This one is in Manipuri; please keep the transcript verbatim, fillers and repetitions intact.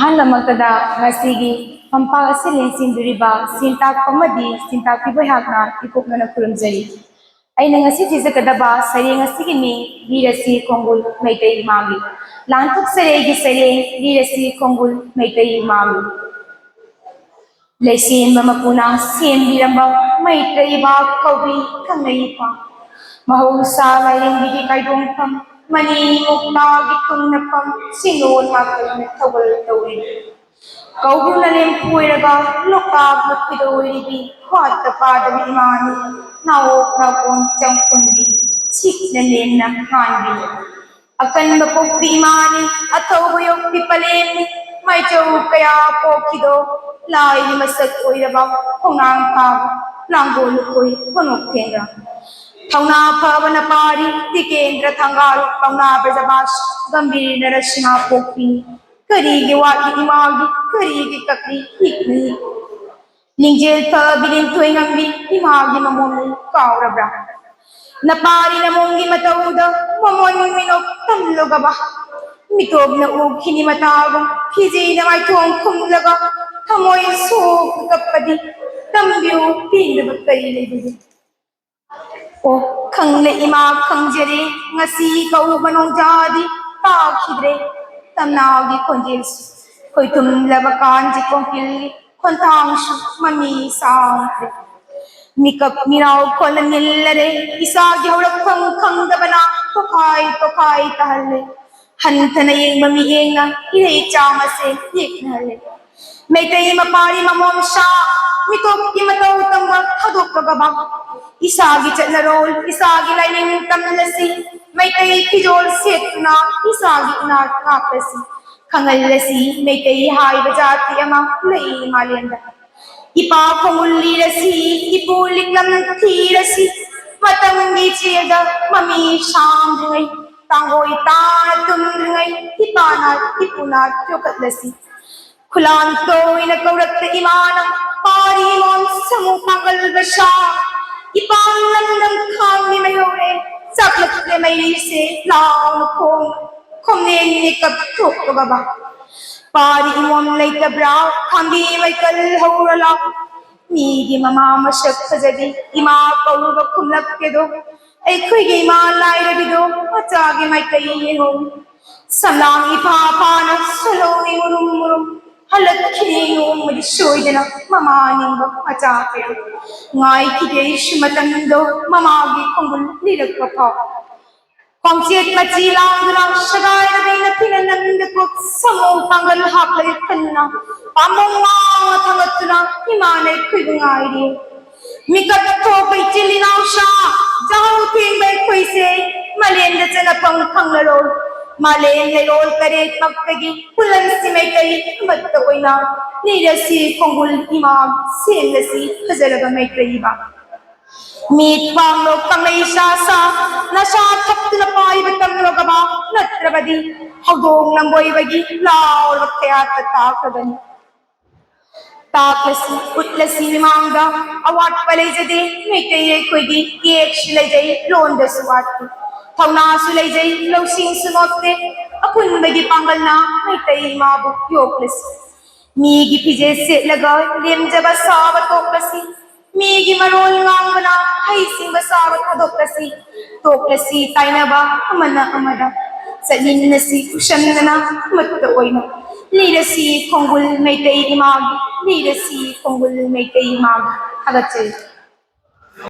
ꯑꯍꯥꯟꯕꯃꯛꯇꯗ ꯉꯁꯤꯒꯤ ꯐꯝꯄꯥꯛ ꯑꯁꯤ ꯂꯦꯡꯁꯤꯟꯕꯤꯔꯤꯕ ꯁꯤꯟꯇꯥꯛꯄ ꯑꯃꯗꯤ ꯁꯤꯟꯇꯥꯛꯄꯤꯕ ꯑꯩꯍꯥꯛꯅ ꯏꯀꯨꯞꯅꯅ ꯈꯨꯔꯨꯝꯖꯔꯤ꯫ ꯑꯩꯅ ꯉꯁꯤ ꯊꯤꯖꯒꯗꯕ ꯁꯩꯔꯦꯡ ꯑꯁꯤꯒꯤ ꯃꯤꯡ ꯂꯤꯔꯁꯤ ꯈꯣꯡꯒꯨꯜ ꯃꯩꯇꯩ ꯏꯃꯥꯒꯤ꯫ ꯂꯥꯟꯊꯣꯛꯆꯔꯦ ꯑꯩꯒꯤ ꯁꯩꯔꯦꯡ ꯂꯤꯔꯁꯤ ꯈꯣꯡꯒꯨꯜ ꯃꯩꯇꯩ ꯏꯃꯥꯒꯤ꯫ ꯂꯩꯁꯦꯝꯕ ꯃꯄꯨꯅ ꯁꯦꯝꯕꯤꯔꯝꯕ ꯃꯩꯇꯩ ꯏꯕꯥ ꯀꯧꯕꯤ ꯀꯪꯂꯩ ꯏꯄꯥ꯫ ꯃꯍꯧꯁꯥ ꯂꯥꯏꯔꯦꯝꯕꯤꯒꯤ ꯀꯥꯏꯗꯣꯡꯐꯝ, ꯃꯅꯤ ꯃꯨꯛꯇꯥꯒꯤ ꯇꯨꯡꯅꯐꯝ, ꯁꯤꯡꯅꯣꯟ ꯃꯥꯄꯜꯅ ꯊꯧꯒꯜ ꯇꯧꯔꯤ꯫ ꯀꯧꯕ꯭ꯔꯨꯅ ꯂꯦꯝꯐꯨ ꯑꯣꯏꯔꯒ ꯂꯣꯛꯇꯥꯛꯅ ꯈꯣꯏꯗꯧ ꯑꯣꯏꯔꯤꯕꯤ, ꯋꯥꯠꯇ ꯄꯥꯗꯕꯤ ꯏꯃꯥꯅꯤ, ꯅꯥꯑꯣꯛ ꯅꯥꯀꯣꯟ ꯆꯪ ꯀꯨꯟꯕꯤ, ꯁꯤꯛꯅ ꯂꯦꯝꯅ ꯉꯥꯟꯕꯤ꯫ ꯑꯀꯟꯕ ꯄꯣꯛꯄꯤ ꯏꯃꯥꯅꯤ, ꯑꯊꯧꯕ ꯌꯣꯛꯄꯤ ꯄꯂꯦꯝꯅꯤ, ꯃꯥꯏꯆꯧ ꯀꯌꯥ ꯄꯣꯛꯈꯤꯗꯣ, ꯂꯥꯏꯒꯤ ꯃꯁꯛ ꯑꯣꯏꯔꯕ ꯈꯣꯡꯅꯥꯡ ꯊꯥꯕ ꯂꯥꯡꯒꯣꯜ ꯂꯨꯀꯣꯏ ꯈꯨꯅꯣꯛ ꯊꯦꯡꯒ꯭ꯔ꯫ ꯊꯧꯅꯥ ꯐꯕꯅ ꯄꯥꯔꯤ ꯇꯤꯀꯦꯟꯗ꯭ꯔ ꯊꯪꯒꯥꯜ, ꯄꯥꯎꯅꯥ ꯕ꯭ꯔꯖꯕꯥꯁ ꯒꯝꯚꯤꯔ ꯅꯔꯁꯤꯡꯍ ꯄꯣꯛꯄꯤ꯫ ꯀꯔꯤꯒꯤ ꯋꯥꯠꯂꯤ ꯏꯃꯥꯒꯤ, ꯀꯔꯤꯒꯤ ꯀꯞꯂꯤ ꯏꯛꯂꯤ? ꯂꯤꯡꯖꯦꯜ ꯐꯕꯤ ꯂꯤꯟꯊꯣꯏ ꯉꯝꯕꯤ ꯏꯃꯥꯒꯤ ꯃꯃꯣꯝꯅꯤ ꯀꯥꯎꯔꯕ꯭ꯔꯥ? ꯅꯄꯥꯔꯤ ꯅꯃꯣꯝꯒꯤ ꯃꯇꯧꯗ ꯃꯃꯣꯟ ꯃꯤꯅꯣꯛ ꯇꯝꯂꯨꯒꯕ꯫ ꯃꯤꯇꯣꯞꯅ ꯎꯈꯤꯅꯤ ꯃꯇꯥꯒꯨꯝ ꯐꯤꯖꯤꯅ ꯃꯥꯏꯊꯣꯡ ꯈꯨꯝꯂꯒ ꯊꯃꯣꯏ ꯁꯣꯛꯅ ꯀꯞꯄꯗꯤ ꯇꯝꯕꯤꯌꯨ ꯄꯦꯟꯗꯕ ꯀꯔꯤ ꯂꯩꯕꯒꯦ? ꯑꯣ ꯈꯪꯂꯦ ꯏꯃꯥ ꯈꯪꯖꯔꯦ, ꯉꯁꯤ ꯀꯧꯕ ꯅꯣꯡꯖꯥꯗꯤ ꯇꯥꯈꯤꯗ꯭ꯔꯦ꯫ ꯇꯝꯅꯥꯒꯤ ꯈꯣꯟꯖꯦꯜꯁꯨ ꯈꯣꯏꯊꯨꯝꯂꯕ ꯀꯥꯟꯖꯤ ꯀꯣꯡꯀꯤꯜꯒꯤ ꯈꯣꯟꯊꯥꯡꯁꯨ ꯃꯃꯤ ꯁꯥꯡꯈ꯭ꯔꯦ꯫ ꯃꯤꯀꯞ ꯃꯤꯔꯥꯎ ꯈꯣꯜꯂ ꯅꯤꯜꯂꯔꯦ, ꯏꯁꯥꯒꯤ ꯍꯧꯔꯛꯐꯝ ꯈꯪꯗꯕꯅ ꯇꯣꯈꯥꯏ ꯇꯣꯈꯥꯏ ꯇꯥꯍꯜꯂꯦ꯫ ꯍꯟꯊꯅ ꯌꯦꯡꯕ ꯃꯤꯠꯌꯦꯡꯅ ꯏꯔꯩ ꯆꯥꯝꯃꯁꯦ ꯌꯦꯛꯅꯍꯜꯂꯦ꯫ ꯃꯩꯇꯩ ꯃꯄꯥꯔꯤ ꯃꯃꯣꯝꯁꯥ ꯃꯤꯇꯣꯞꯀꯤ ꯃꯇꯧ ꯇꯝꯕ ꯊꯥꯗꯣꯛꯄꯒꯕ꯫ ꯏꯁꯥꯒꯤ ꯆꯠꯅꯔꯣꯜ, ꯏꯁꯥꯒꯤ ꯂꯥꯏꯅꯤꯡ ꯇꯝꯂꯁꯤ, ꯃꯩꯇꯩ ꯐꯤꯖꯣꯜ ꯁꯦꯠꯇꯨꯅ ꯏꯁꯥꯒꯤ ꯏꯅꯥꯠ ꯉꯥꯛꯂꯁꯤ꯫ ꯈꯪꯍꯜꯂꯁꯤ ꯃꯩꯇꯩ ꯍꯥꯏꯕ ꯖꯥꯇꯤ ꯑꯃ ꯂꯩ ꯃꯥꯂꯦꯝꯗ꯫ ꯏꯄꯥ ꯈꯣꯡꯒꯨꯜ ꯂꯤꯔꯁꯤ, ꯏꯄꯨ ꯂꯤꯛꯂꯝ ꯊꯤꯔꯁꯤ, ꯃꯇꯝꯒꯤ ꯏꯆꯦꯜꯗ ꯃꯃꯤ ꯁꯥꯡꯗ꯭ꯔꯤꯉꯩ, ꯇꯥꯡꯒꯣꯏ ꯇꯥꯅ ꯇꯨꯝꯗ꯭ꯔꯤꯉꯩ, ꯏꯄꯥꯅ ꯏꯄꯨꯅ ꯌꯣꯛꯈꯠꯂꯁꯤ꯫ ꯈꯨꯂꯥꯟ ꯇꯣꯏꯅ ꯀꯧꯔꯛꯇ ꯏꯃꯥꯅ, ꯄꯥꯔꯤ ꯏꯃꯣꯝ ꯁꯃꯨ ꯄꯥꯡꯒꯜ ꯕꯁꯥ, ꯏꯄꯥꯝ ꯂꯝꯗꯝ ꯈꯥꯡꯕꯤ ꯃꯩꯍꯧꯔꯦ, ꯆꯥꯛꯂꯛꯂꯦ ꯃꯩꯔꯤꯁꯦ ꯂꯥꯎꯅ ꯈꯣꯡ, ꯈꯣꯝꯂꯦꯟ ꯃꯤꯀꯞ ꯊꯣꯛꯄꯒꯕ꯫ ꯄꯥꯔꯤ ꯏꯃꯣꯝ ꯂꯩꯇꯕ꯭ꯔꯥ? ꯈꯥꯝꯕꯤ ꯃꯩꯀꯜ ꯍꯧꯔ ꯂꯥꯎ꯫ ꯃꯤꯒꯤ ꯃꯃꯥ ꯃꯁꯛ ꯐꯖꯕꯤ ꯏꯃꯥ ꯀꯧꯔꯨꯕ ꯈꯨꯝꯂꯛꯀꯦꯗꯣ꯫ ꯑꯩꯈꯣꯏꯒꯤ ꯏꯃꯥ ꯂꯥꯏꯔꯕꯤꯗꯣ ꯃꯆꯥꯒꯤ ꯃꯥꯏꯀꯩ ꯌꯦꯡꯍꯧ꯫ ꯁꯝꯂꯥꯡ ꯏꯐꯥ ꯐꯥꯅ ꯁꯣꯜꯍꯧꯏ ꯃꯨꯔꯨꯝ ꯃꯨꯔꯨꯝ꯫ ꯍꯜꯂꯛꯈꯤꯅꯤ ꯅꯣꯡꯃꯗꯤ ꯁꯣꯏꯗꯅ ꯃꯃꯥ ꯅꯤꯡꯕ ꯃꯆꯥ ꯀꯌꯥ꯫ ꯉꯥꯏꯈꯤꯒꯦ ꯑꯩꯁꯨ ꯃꯇꯝꯗꯣ ꯃꯃꯥꯒꯤ ꯈꯣꯡꯒꯨꯜ ꯂꯤꯔꯛꯄ ꯐꯥꯎ꯫ ꯈꯣꯡꯆꯦꯠ ꯃꯆꯤ ꯂꯥꯡꯗꯨꯅ ꯁꯒꯥꯏꯔꯕꯤ ꯅꯐꯤꯅ ꯅꯪꯗ ꯀꯣꯛ ꯁꯃꯨ ꯄꯥꯡꯒꯜ ꯍꯥꯞꯂꯒ ꯈꯟꯅ ꯄꯥꯝꯕꯣꯝ ꯋꯥꯡꯅ ꯊꯥꯡꯒꯠꯇꯨꯅ ꯏꯃꯥꯅ ꯑꯩꯈꯣꯏꯕꯨ ꯉꯥꯏꯔꯤ꯫ ꯃꯤꯀꯞ ꯊꯣꯛꯄ ꯏꯆꯤꯜ ꯏꯅꯥꯎꯁꯥ ꯌꯥꯍꯧ ꯊꯦꯡꯕ ꯑꯩꯈꯣꯏꯁꯦ ꯃꯥꯂꯦꯝꯗ ꯆꯠꯅꯐꯝ ꯈꯪꯂꯔꯣꯏ꯫ ꯃꯥꯂꯦꯝ ꯂꯩꯔꯣꯜ ꯇꯔꯦꯠꯃꯛꯇꯒꯤ ꯈꯨꯂꯟꯁꯤ ꯃꯩꯇꯩ ꯑꯃꯠꯇ ꯑꯣꯏꯅ ꯂꯤꯔꯁꯤ ꯈꯣꯡꯒꯨꯜ ꯏꯃꯥ ꯁꯦꯝꯂꯁꯤ ꯐꯖꯔꯕ ꯃꯩꯇꯩ ꯏꯃꯥ꯫ ꯃꯤꯠ ꯄꯥꯡꯂꯣ ꯀꯪꯂꯩ ꯁꯥ ꯁꯥ ꯅꯁꯥ ꯊꯛꯇꯨꯅ ꯄꯥꯏꯕ ꯇꯝꯂꯣꯒꯕ ꯅꯠꯇ꯭ꯔꯕꯗꯤ ꯍꯧꯗꯣꯡ ꯂꯝꯕꯣꯏꯕꯒꯤ ꯂꯥꯎꯔꯕ ꯀꯌꯥꯠꯇ ꯇꯥꯈ꯭ꯔꯕꯅꯤ꯫ ꯇꯥꯛꯂꯁꯤ ꯎꯠꯂꯁꯤ ꯃꯤꯃꯥꯡꯗ ꯑꯋꯥꯠꯄ ꯂꯩꯖꯗꯦ꯫ ꯃꯩꯇꯩ ꯑꯩꯈꯣꯏꯗꯤ ꯏꯌꯦꯛꯁꯨ ꯂꯩꯖꯩ ꯂꯣꯟꯗꯁꯨ ꯋꯥꯠꯇꯦ꯫ ꯊꯧꯅꯥꯁꯨ ꯂꯩꯖꯩ ꯂꯧꯁꯤꯡꯁꯨ ꯅꯣꯠꯇꯦ꯫ ꯑꯄꯨꯟꯕꯒꯤ ꯄꯥꯡꯒꯜꯅ ꯃꯩꯇꯩ ꯏꯃꯥꯕꯨ ꯌꯣꯛꯂꯁꯤ꯫ ꯃꯤꯒꯤ ꯐꯤꯖꯦꯠ ꯁꯦꯠꯂꯒ ꯂꯦꯝꯖꯕ ꯁꯥꯕ ꯇꯣꯛꯂꯁꯤ꯫ ꯃꯤꯒꯤ ꯃꯔꯣꯜ ꯉꯥꯡꯕꯅ ꯍꯩꯁꯤꯡꯕ ꯁꯥꯕ ꯊꯥꯗꯣꯛꯂꯁꯤ꯫ ꯇꯣꯛꯂꯁꯤ ꯇꯥꯏꯅꯕ ꯑꯃꯅ ꯑꯃꯗ꯫ ꯆꯠꯃꯤꯟꯅꯁꯤ ꯈꯨꯁꯝꯅꯅ ꯑꯃꯠꯇ ꯑꯣꯏꯅ꯫ ꯂꯤꯔꯁꯤ ꯈꯣꯡꯒꯨꯜ ꯃꯩꯇꯩ ꯏꯃꯥꯒꯤ꯫ ꯂꯤꯔꯁꯤ ꯈꯣꯡꯒꯨꯜ ꯃꯩꯇꯩ ꯏꯃꯥꯒꯤ꯫ ꯊꯥꯒꯠꯆꯔꯤ꯫